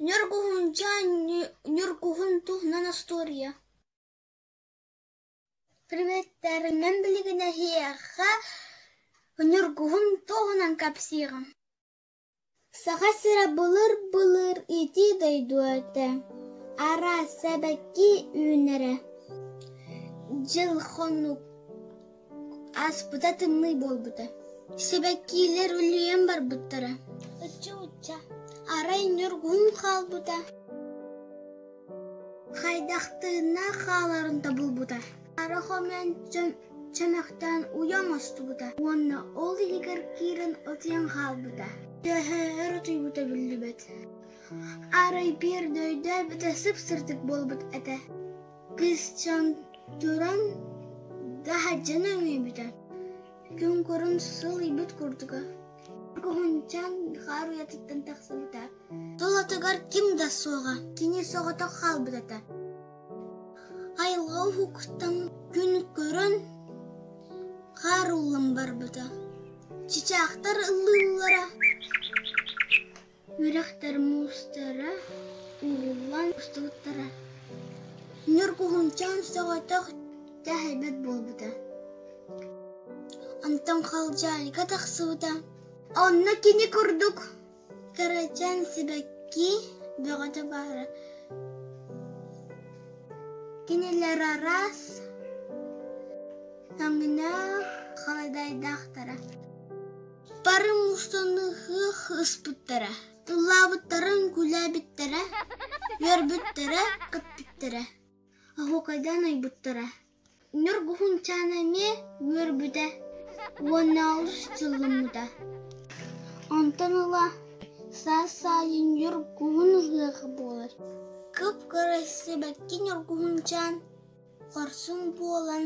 Ньургуһунчаан Ньургуһун туһунан остуоруйа Приветтеринэн билигин эһиэхэ Ньургуһун туһунан кэпсиэҕим. Саха сирэ былыр-былыр итии дойду этэ, араас сибэкки үүнэрэ. Дьыл хонук ааспыта тымныы буолбута. Сибэккилэр үлүйэн барбыттара. Ычча-учча, арай ньургуһун хаалбыта. Хайдах тыыннаах хааларын тобулбута. Хара хомуйан чөмөхтөөн уйа оҥостубута уонна ол иһигэр киирэн утуйан хаалбыта. Төһө өр утуйбута биллибэт. Арай биирдэ өйдөөбүтэ сып-сырдык буолбут этэ. Кыысчаан туран таһырдьаны өҥөйбүтэ. Күн көрөн сылыйбыт курдуга. Куһунчаан хаар уйатыттан тахсыбыта. Тулатыгар ким да суоҕа, кини соҕотох хаалбыт этэ. Айылҕа уһуктан күн көрөн хаар ууллан барбыта. Чычаахтар ыллыыллара, үрэхтэр муустара ууллан устубуттара. Ньургуһунчаан соҕотох тэһийбэт буолбута. Онтон халдьаайыга тахсыбыта. Онно кини курдук кырачаан сибэкки бөҕөтө баара. Кинилэр араас таҥнаах халадаайдаахтара. Бары мустан ыһыах ыспыттара, ыллаабыттарын күлээбиттэрэ, үөрбүттэрэ, көппүттэрэ, оһуокайдаан ойбуттара. Ньургуһунчаан эмиэ үөрбүтэ уонна олус дьолломмута. Онтон ыла саас аайы ньургуһун ыһыаҕа буолар. Кып-кыра сибэкки ньургуһунчаан хорсун буолан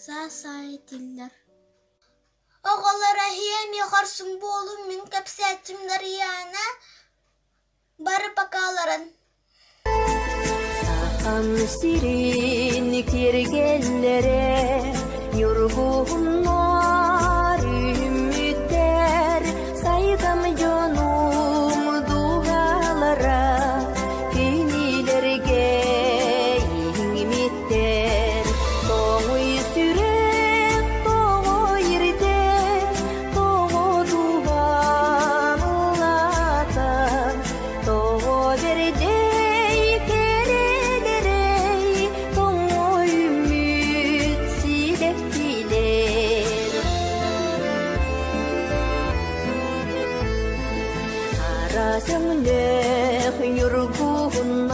саас аайы тиллэр. Оҕолор эһиэ эмиэ хорсун буолуҥ, мин кэпсээччим Нарыйаана бары покаларын Сахам сирин киэргэллэрэ ньургуһуннар үүммүттэр сайдам дьонум дууһалара кинилэргэ иҥмиттэр тоҥуй сүрэх тоҕо ирдэр тоҕо дууһам улаатар Тоҕо бэрдэй кэрэлэрэй тоҥо үүммүт сибэккилэр Хара сөҥнөх ньургуһун.